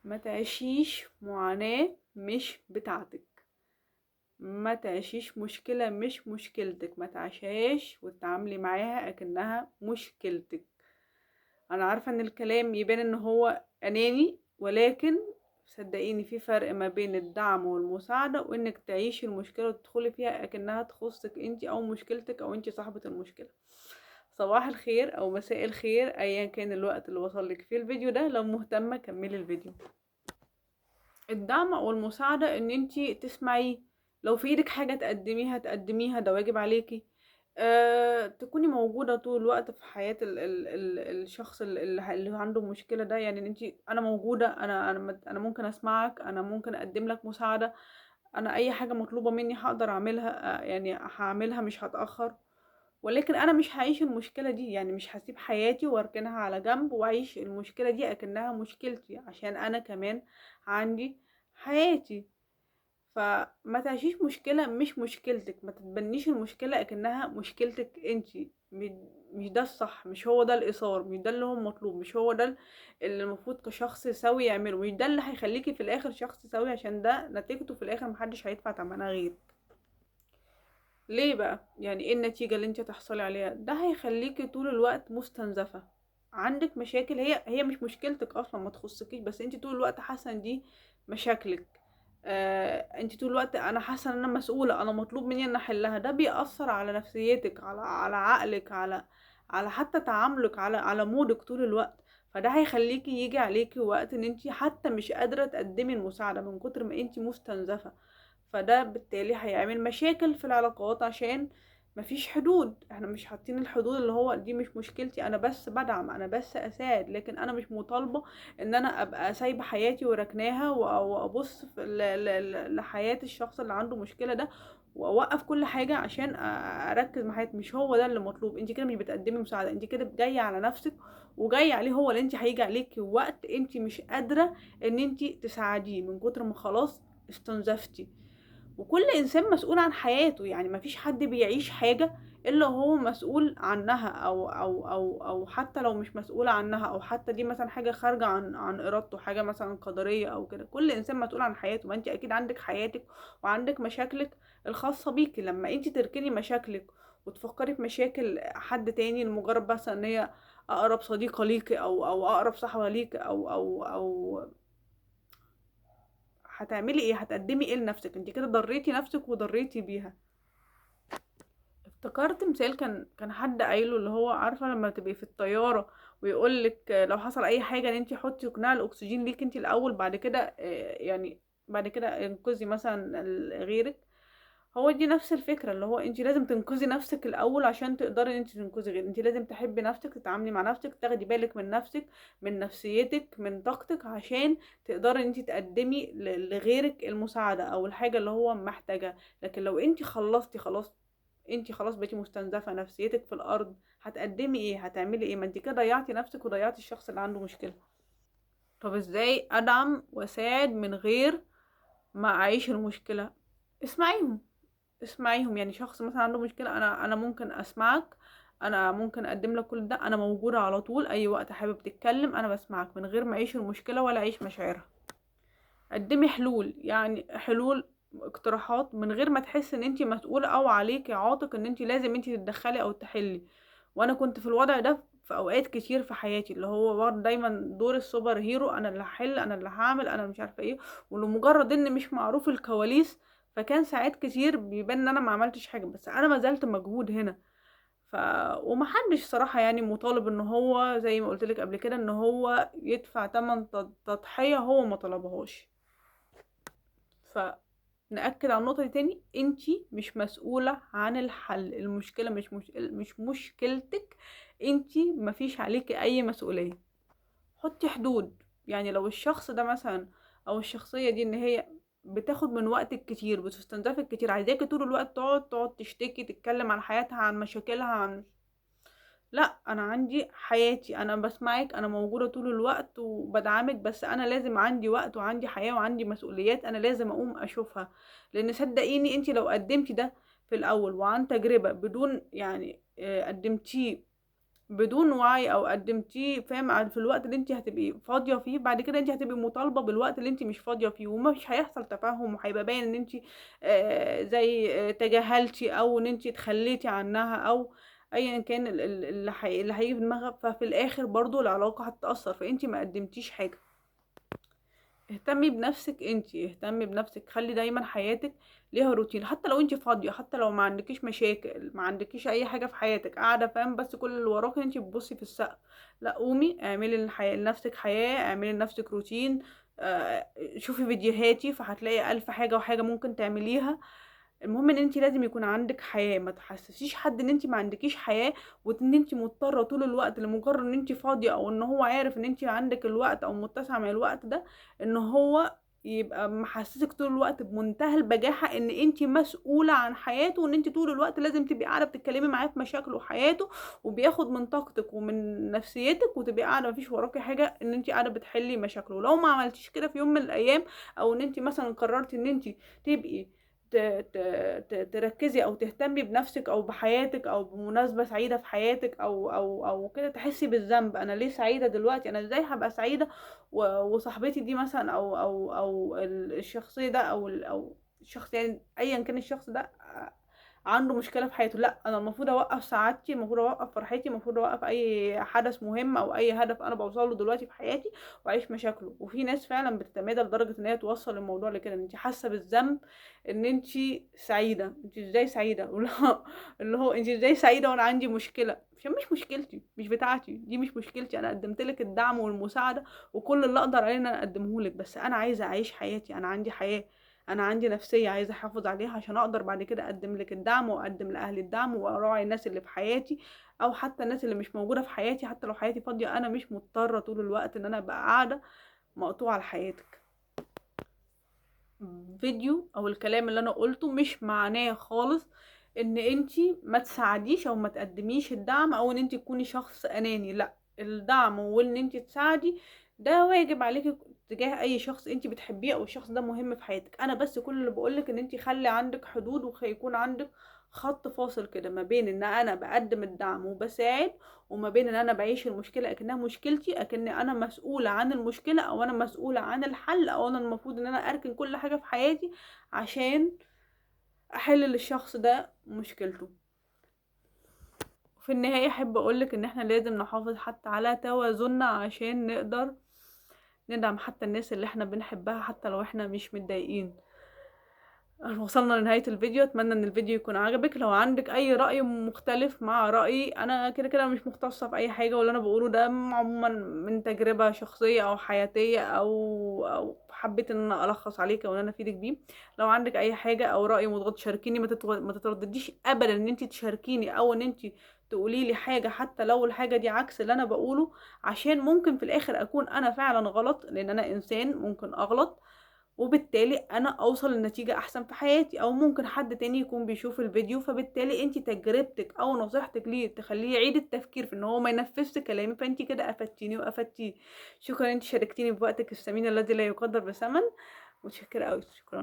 ما تعيشيش معاناة مش بتاعتك، ما تعيشيش مشكلة مش مشكلتك، ما تعيشهاش وتتعاملي معاها اكنها مشكلتك. انا عارفة ان الكلام يبان ان هو اناني، ولكن صدقيني في فرق ما بين الدعم والمساعدة وانك تعيشي المشكلة وتدخلي فيها اكنها تخصك انتي او مشكلتك او انتي صاحبة المشكلة. صباح الخير او مساء الخير ايا كان الوقت اللي وصلك فيه الفيديو ده، لو مهتمة كملي الفيديو. الدعم او المساعدة ان انتي تسمعي، لو في ايدك حاجة تقدميها تقدميها، ده واجب عليكي. تكوني موجودة طول الوقت في حياة ال ال ال الشخص اللي عنده مشكلة ده، يعني ان انتي انا موجودة، انا ممكن اسمعك، انا ممكن اقدم لك مساعدة، انا اي حاجة مطلوبة مني هقدر اعملها، يعني هعملها مش هتأخر، ولكن انا مش هعيش المشكلة دي، يعني مش هسيب حياتي واركنها على جنب واعيش المشكلة دي اكنها مشكلتي، عشان انا كمان عندي حياتي. فما تعيشيش مشكلة مش مشكلتك، ما تتبنيش المشكلة اكنها مشكلتك انتي، مش ده الصح، مش هو ده الإثار، مش ده اللي هو مطلوب، مش هو ده اللي المفروض كشخص سوي يعمله، مش ده اللي هيخليكي في الآخر شخص سوي، عشان ده نتيجته في الآخر محدش هيدفع تمنها غيرك. ليه بقى؟ يعني ايه النتيجة اللي انت هتحصلي عليها؟ ده هيخليكي طول الوقت مستنزفة، عندك مشاكل هي مش مشكلتك اصلا، ما تخصكيش، بس انت طول الوقت حاسة ان دي مشاكلك. انت طول الوقت انا حاسه ان انا مسؤوله، انا مطلوب مني ان احلها. ده بيأثر على نفسيتك، على عقلك، على حتى تعاملك، على مودك طول الوقت. فده هيخليكي يجي عليكي وقت ان انت حتى مش قادره تقدمي المساعده من كتر ما انت مستنزفه. فده بالتالي هيعمل مشاكل في العلاقات، عشان مفيش حدود، احنا مش حاطين الحدود اللي هو دي مش مشكلتي، انا بس بدعم، انا بس اساعد، لكن انا مش مطالبة ان انا ابقى سايبة حياتي وراكناها وابص لحياة الشخص اللي عنده مشكلة ده واوقف كل حاجة عشان اركز مع حياتي. مش هو ده اللي مطلوب. انت كده مش بتقدمي مساعدة، انت كده جاية على نفسك وجاية عليه هو، اللي انت هيجي عليكي وقت انت مش قادرة ان انت تساعديه من كتر ما خلاص استنزفتي. وكل انسان مسؤول عن حياته، يعني مفيش حد بيعيش حاجة الا هو مسؤول عنها، او حتى لو مش مسؤول عنها، او حتى دي مثلا حاجة خارجة عن ارادته، حاجة مثلا قدرية او كده. كل انسان مسؤول عن حياته. ما انت اكيد عندك حياتك وعندك مشاكلك الخاصة بيكي. لما انت تركني مشاكلك وتفكري في مشاكل حد تاني لمجرد بس ان هي اقرب صديقة ليكي او اقرب صاحبة ليكي او هتعملي ايه؟ هتقدمي ايه لنفسك؟ انت كده ضريتي نفسك وضريتي بيها. افتكرت مثال كان حد قايله، اللي هو عارفه لما تبقي في الطياره ويقولك لو حصل اي حاجه ان انت حطي قناع الاكسجين ليك انت الاول، بعد كده يعني بعد كده انقذي مثلا غيرك. هو دي نفس الفكره، اللي هو انت لازم تنقذي نفسك الاول عشان تقدري ان انت تنقذي غيرك. انت لازم تحبي نفسك، تتعاملي مع نفسك، تاخدي بالك من نفسك، من نفسيتك، من طاقتك، عشان تقدري ان انت تقدمي لغيرك المساعده او الحاجه اللي هو محتاجها. لكن لو انت خلصتي خلاص، انت خلاص بقيتي مستنزفه، نفسيتك في الارض، هتقدمي ايه؟ هتعملي ايه؟ ما انت كده ضيعتي نفسك وضيعتي الشخص اللي عنده مشكله. طب ازاي ادعم واساعد من غير ما اعيش المشكله؟ اسمعيهم، اسمعيهم. يعني شخص مثلا عنده مشكلة، انا ممكن اسمعك، انا ممكن اقدم لك كل ده، انا موجودة على طول، اي وقت حابب تتكلم انا بسمعك من غير ما اعيش المشكلة ولا اعيش مشاعرها. قدمي حلول، يعني حلول، اقتراحات، من غير ما تحس ان انتي مسؤولة او عليكي عاتق ان انتي لازم انتي تتدخلي او تحلي. وانا كنت في الوضع ده في اوقات كتير في حياتي، اللي هو برضه دايما دور ال super hero، انا اللي هحل، انا اللي هعمل، انا مش عارفه ايه، ولمجرد ان مش معروف الكواليس فكان ساعات كتير بيبان ان انا ما عملتش حاجه، بس انا ما زلت مجهود هنا. ومحدش صراحه مطالب ان هو زي ما قلت لك قبل كده ان هو يدفع تمن تضحيه هو ما طلبهاش. نأكد على النقطة دي تاني، انتي مش مسؤولة عن الحل، المشكلة مش مشكلتك انتي، مفيش عليكي اي مسؤولية. حطي حدود، يعني لو الشخص ده مثلا او الشخصية دي ان هي بتاخد من وقتك كتير، بتستنزفك كتير، عايزاكي طول الوقت تقعد تشتكي، تتكلم عن حياتها، عن مشاكلها، عن لا انا عندي حياتي، انا بسمعك، انا موجودة طول الوقت وبدعمك، بس انا لازم عندي وقت وعندي حياة وعندي مسؤوليات انا لازم اقوم اشوفها. لان صدقيني انتي لو قدمتي ده في الاول وعن تجربة بدون قدمتيه بدون وعي او قدمتيه فاهم في الوقت اللي انت هتبقي فاضية فيه، بعد كده انت هتبقي مطالبه بالوقت اللي انت مش فاضية فيه، ومش هيحصل تفاهم، وهيبقى باين ان انت زي تجاهلتي او ان انت تخليتي عنها او ايا كان اللي هيجي في دماغها. ففي الاخر برضو العلاقة هتتاثر، فانت ما قدمتيش حاجة. اهتمي بنفسك انتي، اهتمي بنفسك، خلي دايما حياتك ليها روتين، حتى لو انتي فاضية، حتى لو ما عندكيش مشاكل، ما عندكيش اي حاجة في حياتك، قاعدة فاهم بس كل اللي وراكي انتي بتبصي في السقف، لا قومي اعملي لنفسك حياة، اعملي لنفسك روتين، شوفي فيديوهاتي فهتلاقي الف حاجة وحاجه ممكن تعمليها. المهم ان انتي لازم يكون عندك حياة، ما تحسسيش حد ان انتي ما عندكيش حياة، وان انتي مضطرة طول الوقت لمجرد ان انتي فاضية، او ان هو عارف ان انتي عندك الوقت او متسع من الوقت ده، ان هو يبقى محسسك طول الوقت بمنتهى البجاحة ان انتي مسؤولة عن حياته، وان انتي طول الوقت لازم تبقي قاعدة بتتكلمي معاه في مشاكله وحياته، وبياخد من طاقتك ومن نفسيتك، وتبقي قاعدة مفيش وراكي حاجة ان انتي قاعدة بتحلي مشاكله. لو ما عملتيش كده في يوم من الايام، او ان انتي مثلا قررتي ان انتي تبقي تركزي او تهتمي بنفسك او بحياتك او بمناسبة سعيدة في حياتك او او او كده، تحسي بالذنب، انا ليه سعيدة دلوقتي، انا ازاي هبقى سعيدة وصاحبتي دي مثلا او او او الشخصية ده او او الشخص، يعني ايا كان الشخص ده عنده مشكلة في حياته، لا انا المفروض اوقف سعادتي، المفروض اوقف فرحتي، المفروض اوقف اي حدث مهم او اي هدف انا بوصله دلوقتي في حياتي واعيش مشاكله. وفي ناس فعلا بتتمادى لدرجة ان هي توصل الموضوع لكده، ان انت حاسه بالذنب ان انت سعيدة، انت ازاي سعيدة اللي هو انت ازاي سعيدة وانا عندي مشكلة، عشان مش مشكلتي، مش بتاعتي دي، مش مشكلتي، انا قدمت لك الدعم والمساعدة وكل اللي اقدر عليه ان انا اقدمه لك، بس انا عايزه اعيش حياتي، انا عندي حياة، انا عندي نفسية عايزه احافظ عليها عشان اقدر بعد كده اقدم لك الدعم واقدم لاهلي الدعم واراعي الناس اللي في حياتي او حتى الناس اللي مش موجودة في حياتي. حتى لو حياتي فاضية انا مش مضطرة طول الوقت ان انا ابقى قاعدة مقطوعة لحياتك. فيديو او الكلام اللي انا قلته مش معناه خالص ان انتي ما تساعديش او ما تقدميش الدعم او ان انتي تكوني شخص اناني، لا، الدعم وان انتي تساعدي ده واجب عليكي تجاه اي شخص انتي بتحبيه او الشخص ده مهم في حياتك. انا بس كل اللي بقولك ان انتي خلي عندك حدود ويكون عندك خط فاصل كده ما بين ان انا بقدم الدعم وبساعد، وما بين ان انا بعيش المشكلة اكنها مشكلتي، اكن انا مسؤولة عن المشكلة او انا مسؤولة عن الحل، او انا المفروض ان انا اركن كل حاجة في حياتي عشان احل للشخص ده مشكلته. في النهاية احب اقولك ان احنا لازم نحافظ حتى على توازننا عشان نقدر ندعم حتى الناس اللي احنا بنحبها حتى لو احنا مش متضايقين. وصلنا لنهاية الفيديو، اتمنى ان الفيديو يكون عجبك. لو عندك اي رأي مختلف مع رأيي، انا كده كده مش مختصة في اي حاجة، واللي انا بقوله ده عموما من تجربة شخصية او حياتية او حبيت ان انا الخص عليك او ان انا افيدك بيه. لو عندك اي حاجة او رأي مضاد شاركيني، ما تتردديش ابدا ان انت تشاركيني او ان انت تقولي لي حاجة حتى لو الحاجة دي عكس اللي انا بقوله، عشان ممكن في الاخر اكون انا فعلا غلط، لان انا انسان ممكن اغلط، وبالتالي انا اوصل لنتيجة احسن في حياتي، او ممكن حد تاني يكون بيشوف الفيديو فبالتالي انتي تجربتك او نصيحتك ليه تخليه يعيد التفكير في ان هو ما ينفذش كلامي، فانتي كده افدتيني وافدتيه. شكرا انتي شاركتيني بوقتك الثمين الذي لا يقدر بثمن، متشكرة قوي، شكرا.